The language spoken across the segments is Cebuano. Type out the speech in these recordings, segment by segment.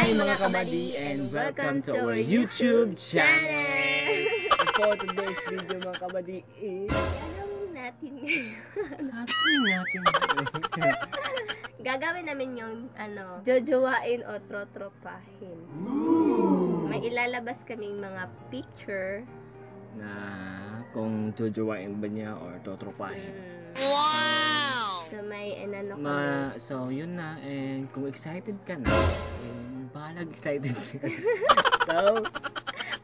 Hi mga kabady and welcome to our YouTube channel! For today's video, mga kabady, is Gagawin natin ngayon. Natin natin. Gagawin namin yung ano, jojowain o trotropahin. May ilalabas kaming mga picture. Na kung jojowain ba niya or totropahin. Wow! So may inano kami. So yun na, and kung excited ka na, and bahalag excited ka. So,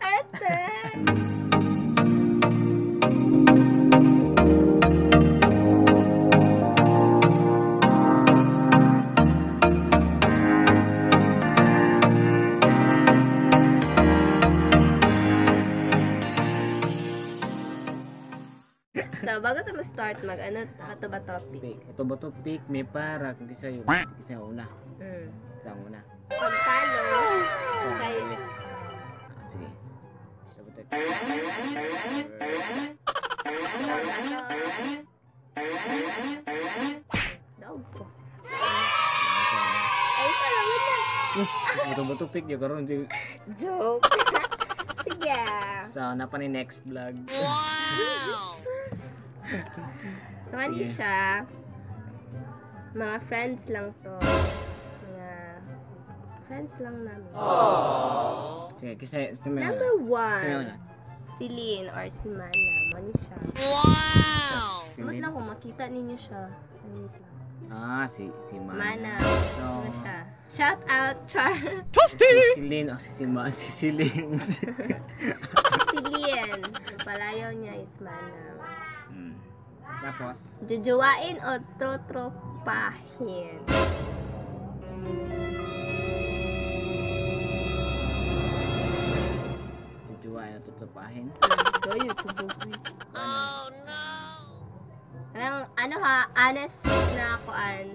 Ate! So, bago tayo mag-start, mag-ano, ato ba topic? Pick. Ito ba to pick? May para kung isa yun. Isa una. Isa una. Pag talo, kay Ah, sige. Isa ba to? Dog ko. Ay, parang na. Ito ba to pick? Yung karon. Joke. Sige. So, napa ni next vlog. So, ano Sige. siya? Mga friends lang to. Mga friends lang namin. Sige, kasi may Number Kasi 1, una. si Lynn or si Mana. Mani siya. Si Ba't Lynn. lang kung makita ninyo siya. Wait lang. Ah, si Mana. Mana. So, Ano siya? Shout out, Char. si Lynn o si Lynn. Si Lynn. Ang palayaw niya is Mana. Tapos, Jojowain o trotropahin? Jojowain o totropahin? Goyo, tubog. Oh, no! Anong, ano ha, honest na kuan.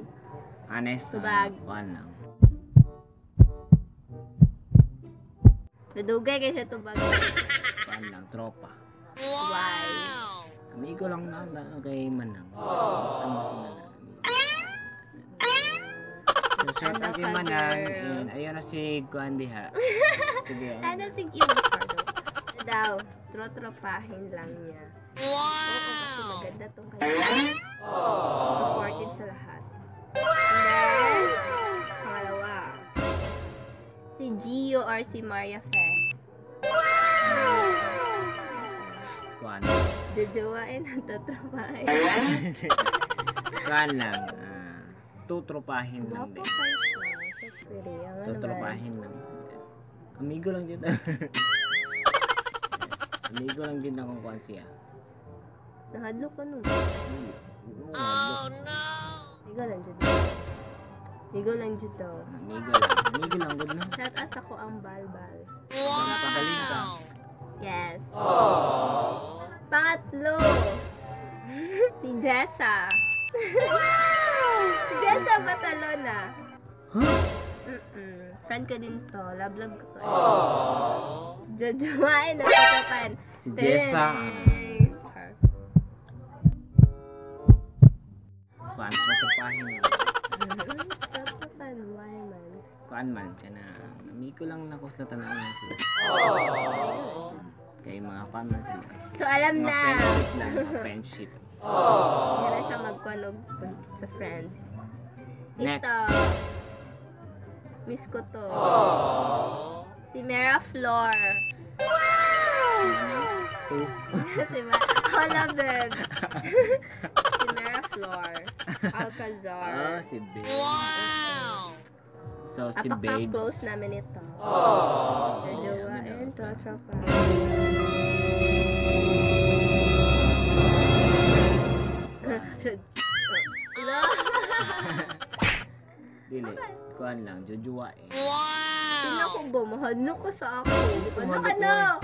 Honest, Subag. Kuan lang. Nadugay kay siya tubag. Kuan lang, tropa. Why? Amigo lang na kay Manang. Ano sila na? So, shout out Ano kay ka, Manang. girl? And ayun na si Kuan diha. Sige. Ano si Ricardo? Ano daw, trotropahin lang niya. Wow! Oo, kasi maganda tong kanya. Supported sa lahat. And then, pangalawa, si Gio or si Maria Fe. Kuan. Jojowain ang totropahin. Kuan lang. Tutropahin lang Gwapo din. kayo siya. So pretty. Ang ano man. Tutropahin lang. Amigo lang din. Amigo lang din akong kuan siya. Nahadlok ko nun. Oh no! Amigo lang dyan. Amigo lang dyan daw. Amigo lang. Amigo lang good no. Shout out ako ang balbal. Wow! Ka. Yes. Pangatlo, si Jessa. Si Jessa Batalona. Huh? Friend ko din to. Love, love ko to. Jojowain na totopan. Si Jessa. Kuan, tutropahin lang. Totopan, why man? Kuan man ka na. Amigo lang na ko sa tanan sila. Kay mga kuan man sila. So, alam Mga na. friendship lang. Mga friendship. Hindi na siya magkuanog sa friends. Next. Ito. Miss ko to. Si Mera Flor. Two. Si Hola, babe. Si Mera Flor. Alcazar. Oh, si Babes. Wow! So, si Babes. Apaka-close namin ito. Jojowain, trotropa. Dili. Kuan lang, jojowain. Sino ko ba? Mahadlo ko sa ako. Ano ka na?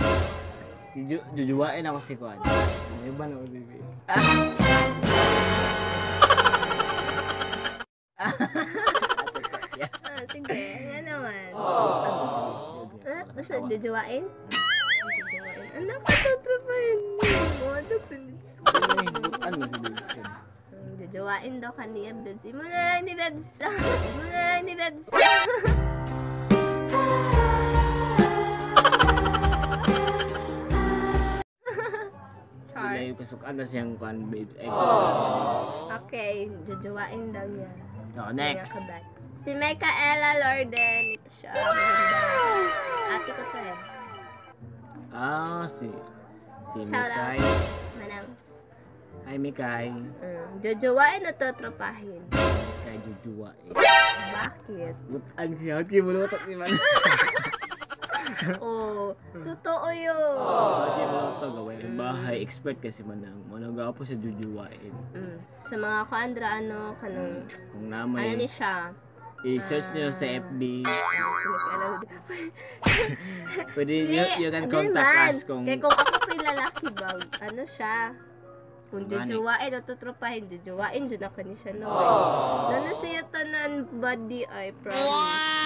Si jojowain ako si Kuan. Ang iba na baby. Ah, sige. Nga naman. Ah, basta jojowain? Jojowain. Ano ka totropahin mo? Ano ko? Ano si Babes? Jojowain daw kaniya, Bebs. Imo na lang ni Bebs. Imo na lang ni Bebs. Sukan na siyang kwan, babes. Ay, Okay, jojowain daw niya. So, next. Mga kabat. Si Micaela Lorden. Ito siya. Maganda. Ate ko to eh. Ah, si Shout out. Mikay. Manang. Hi, Mikay. Jojowain o totropahin? Mikay, jojowain. Bakit? Butan siya. Kaya mulutok ni Man. Oh, totoo yun. Kaya mulutok. Gawin yung bahay. Expert kasi Manang. Manang gapo sa jojowain. Sa mga kaandra, ano, kanong, Kung ano namay, ni siya? I-search niyo sa FB. Si Micaela Lorden. Pwede you can Hindi contact man. us kung Kaya kung ako po'y lalaki ba, ano siya? Kung Mani. jojowain o tutropahin, jojowain dyan ako ni siya no. Nano siya tanan body ay promise.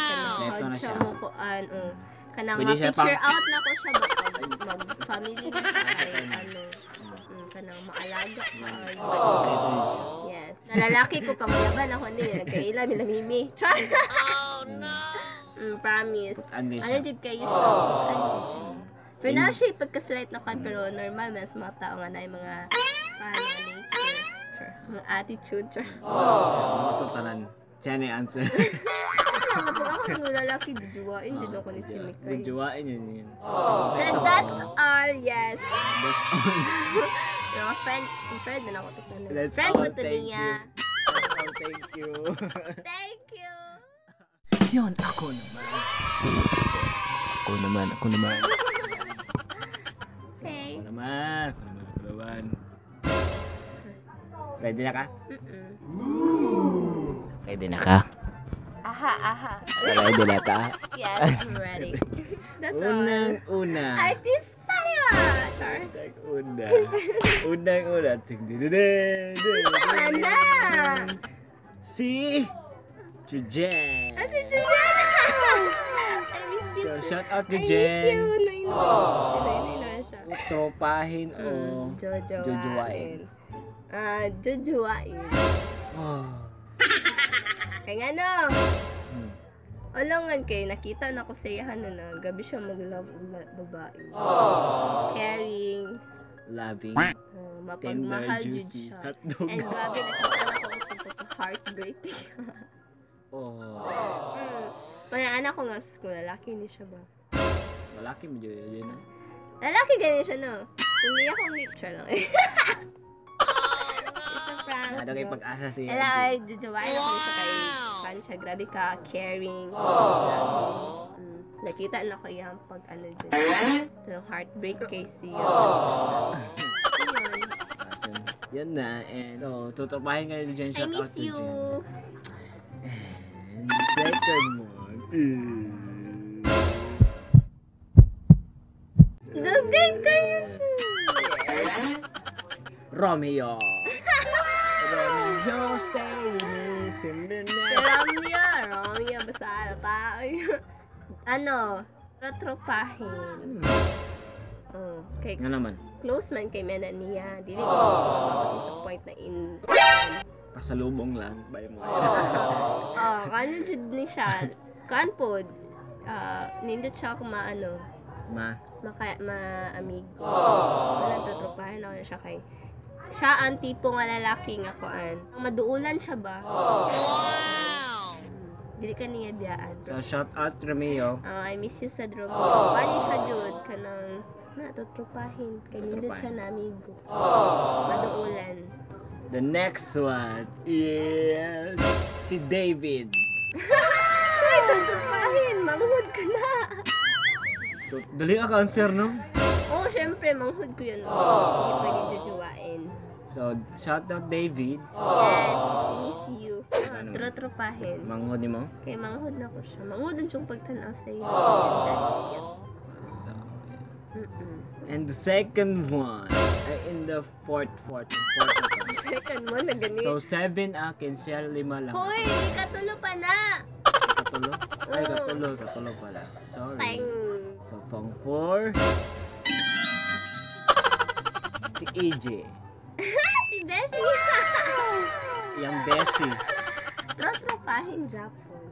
Kanang Neto hug na siya siya. mo kuan oh. Kanang Pwede siya ma-picture out na ko siya ba pag mag-family na siya ay ano. Kanang maalaga ka. Neto yun siya. Yes. Nalalaki ko panguyaban ako ni nagkaila milamimi. Char. Promise. Butan din Ano siya. jud kayo siya? Ano jud siya? Pero na siya pagka-slight na kwan, pero normal man sa mga tao nga na yung mga paano nature. Char. Mga attitude. Char. Mga to tanan. Siya na yung answer. Kaya pag ako nung lalaki, jujuwain jud ako ni si Mikay. Jojowain yun yun. And that's all, yes. That's all. Pero friend na ako to. That's Friend all. mo to Thank niya. you. That's all. Thank you. Thank you. Yun, ako naman. Ako naman, ako naman. Okay. Ako naman, ako naman, ako naman. Ready na ka? Mm-mm. Ready na ka? Aha, aha. Ready na ka? Yes, I'm ready. That's all. Unang una. Artista, di ba? Char. Unang una. Unang una. Ting di di di di. Ana! Si Jujen. Ah, si Jen! I miss you. So, shout out to I miss Jen. you. Noy, noy. Si Noy, noy na siya. Tropahin o Jojowain. jojowain? Ah, jojowain. Oh. Kaya nga no. Alangan kay nakita na ko sa iyahan na na grabe siya mag-love og babae. Caring, Loving, tender, mapagmahal jud juicy, siya. hotdog. And grabe nakita na ko kung heartbreak. Oh. Kaya anak ko nga sa school, lalaki ni siya ba? Malaki mo dyan yun ah. Lalaki ganyan siya, no? Kung niya akong picture lang eh. It's a prank. Nado kay pag-asa siya. Ela ay, jojowain ako siya kay fan siya. Grabe ka, caring, loving. Nakita na ko iyang pag ano dyan. Yung heartbreak kay siya. Yun. Yan na. And so, tutupahin kayo dyan. I Shout out miss to you. Jen. And the second one is Dugay kayo siya. Romeo. Romeo, say me, Si Romeo, Romeo, basta ano, tao yun. Ano, trotropahin. Oh, kay Nga naman, close man kay Mena niya. Dili ko sa point na in pasalubong lang. Bay mo. Oh, kanon jud ni siya. Kan pod. Ah, nindot siya ako maano, Ma, maka ma-amigo. Wala totropahin ako na siya kay siya ang tipo nga lalaki nga kuan. Maduulan siya ba? Wow. Dili ka niya biyaan. So shout out Romeo. Ah, I miss you sa Romeo. Paano siya jud kanang na totropahin kay nindot siya na amigo. Maduulan. The next one is si David. Ay, totropahin, manghud ka na. So, dali ka answer, no? Oo, oh, syempre, manghud ko yun. Hindi pwede jujuwain. So, shout out David. Yes, we miss you. Ano naman? Trotropahin. Manghod ni mo. Kay manghud na ko siya. Manghud ang siyang pagtanaw sa iyo. That's it. So, Mm-mm. and the second one, ay in the fourth one. Second mo na gani. So, 7 akin, siya 5 lang. Hoy, katulo pa na! Katulo? Ay, Oo. katulo. Katulo pala. Sorry. Teng! So, pang 4, si AJ. Si Beshi! Yang Beshi. Trotropahin Japon.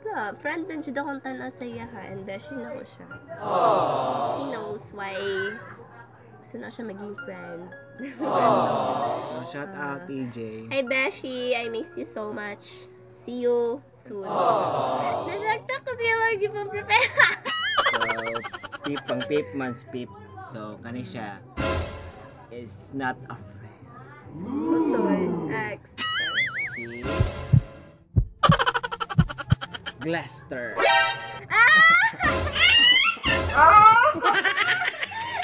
Wala, friend na jud akong tanaw sa iya ha, and Beshi na ko siya. He knows why Gusto na siya maging friend. So, shout out, TJ. Hi, Beshi! I miss you so much. See you soon. Nasakta ko siya mag-prepare. So, pip, pang pip man pip. So, kani siya is not a friend. So, ex. Si Glester.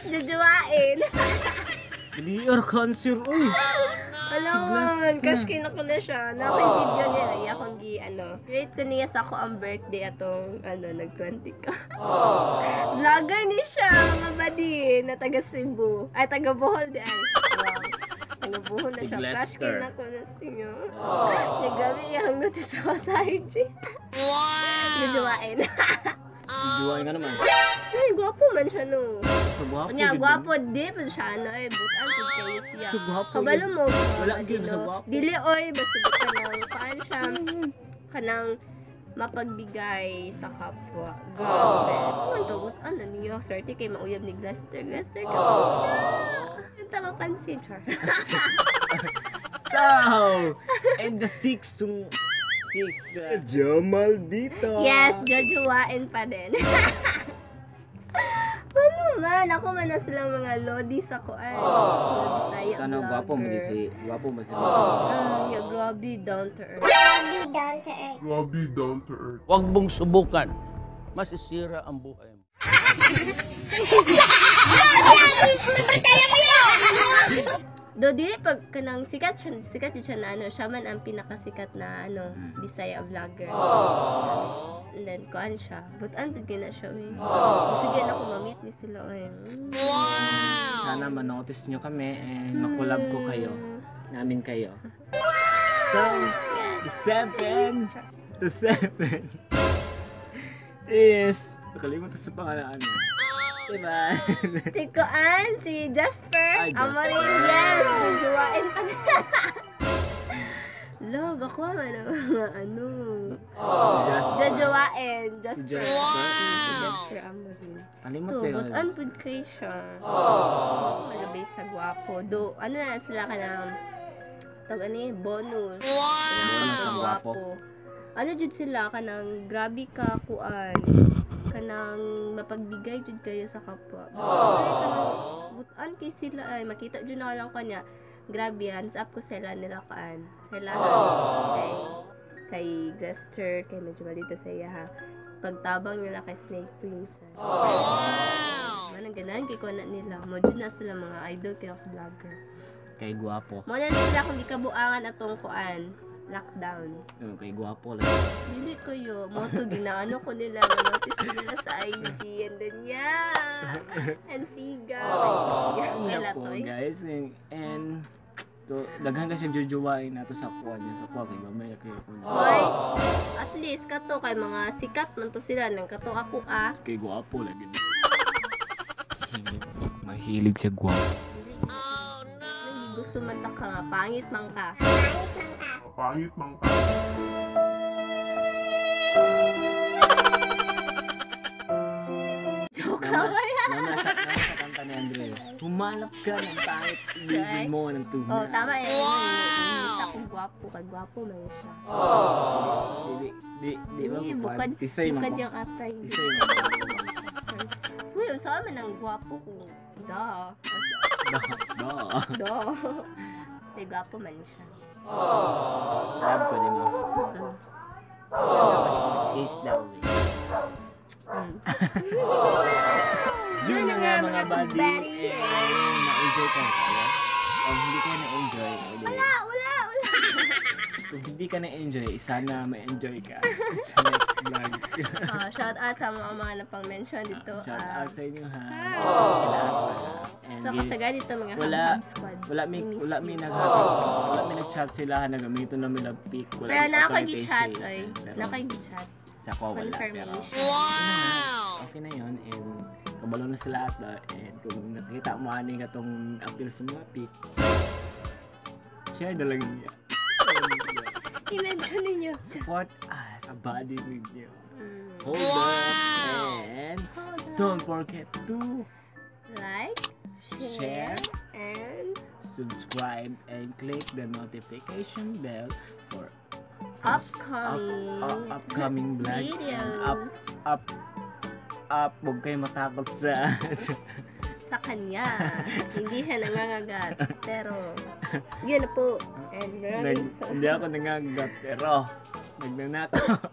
Jujuwain. Clear cancer, uy! Alam mo, crush kay na ko na siya. Naka yung video niya, iya akong gi, ano. Great ko niya sa ako ang birthday atong, ano, nag-20 ka. Vlogger ni siya, mga buddy, na taga Cebu. Ay, taga Bohol di ay. Wow. Taga Bohol na Si siya. Crush kay Glester. na ko na siya. Naggrabe iyang notice ako sa IG. Wow! Jujuwain. Jujuwain ka naman. Ay, gwapo man siya, no. Sa gwapo. Nya, Jud. gwapo, di pa siya, ano, eh, butan, pud kayo siya. Sa gwapo. Kabalo mo. Wala gyud no? sa gwapo. Dili oy basta kanang kuan siya kanang mapagbigay sa kapwa. Grabe. Ang tawot ano niyo swerte kay mauyab ni Glester. Glester ka. Ang tama pansin char. So, and the sixth six, Jamal dito. Yes, jojowain pa din. Ano man, ako man na silang mga lodi sa kuan. Mga Bisaya Kano gwapo mo di vlogger. si gwapo mo si. Yeah, grabe down to earth. Grabe down to earth. Huwag mong subukan. Masisira ang buhay mo. Do dili pag kanang sikat siya, sikat siya na ano, siya man ang pinakasikat na ano, Bisaya vlogger. And then kuan siya. Butan pud gyud na siya eh. Gusto gyud ako ma-meet ni sila ay. Sana ma-notice nyo kami and makulab ko kayo. Namin kayo. So, the seven is, nakalimutan sa pangalan ano. Diba? Si kuan, si Jasper. Ay, Jasper. Amo rin, yes, jujuwain pa na. Love, ako man ang mga ano. Jasper. Jujuwain, Si Jasper. Jasper. Si Jasper amo rin. Kalimot To, yun. butan pud kay siya. Malabay sa gwapo. Do, ano na sila ka ng tawag ano eh, bonus. Bonus ang gwapo. Ano jud sila kanang grabe ka kuan. Kanang mapagbigay jud kayo sa kapwa. Basta ay kanang butan kay sila ay makita jud na lang kanya. Grabe, hands up ko sila nila kuan. Sila kay Glester, kay medyo malito sa iya ha. Pagtabang nila kay Snake Princess. Wow! Manang ganahan kay ko na nila. Mo jud na sila mga idol kay sa vlogger. Kay gwapo. Mo na sila kung gikabuangan atong kuan lockdown. Ano, kay gwapo lang. Dili ko yo, mo to ginaano ko nila, notice ko nila sa IG and then yeah. And siga. Yun Kay na po, latoy. guys. And to, daghan kasi jujuwain nato sa kuha niya. Sa kuha kay mamaya kayo kung Hoy, at least kato kay mga sikat man to sila nang kato ako ah. Kay gwapo lagi. Mahilig siya gwapo. Oh no. Gusto man ta ka nga pangit man ka. Pangit man ka. Joke lang ba yan? Naman sa kanta ni Andre. Humanap ka ng pangit, ibigin mo ng tunay. Oh, tama eh. Wow. Akong gwapo, kay gwapo man siya. Di, di, di ba? Hindi, bukad, Tisay man bukad ko. yung atay. Tisay man ko. Uy, saan man ang gwapo ko? Da. Do, do. Do. Kay gwapo man siya. Love ko din mo. He's the way. Yun na nga mga buddy. kabady. Eh, na-enjoy ka ba? O hindi ka na-enjoy. Wala, wala, wala. Kung hindi ka na-enjoy, sana ma-enjoy ka sa next vlog. Oh, shout out sa mga napang-mention dito. Shout out sa inyo ha. Hi. And So, kasagad dito mga Wala. Hub Squad. wala mi We miss wala mi you. nag wala mi nag-chat sila ha nagamiton na mi love pic. Wala Pero mi nakakagi-chat, authorization. oy. Pero Nakagi-chat. sa ko wala pero Confirmation. okay na yun and kabalo na sila at and kung nakita mo ani ka tong appeal sa mga pic, share na lang niya. I-mention ninyo. Support us, a body with you. Hold up and Hold up. don't forget to Like, share, share, and subscribe, and click the notification bell for upcoming upcoming vlog and up videos up up. Huwag kayo matakot sa sa kanya. Hindi siya nangangagat. Pero, yun na po. And Nag, maraming hindi ako nangangagat pero nagnanakaw ako.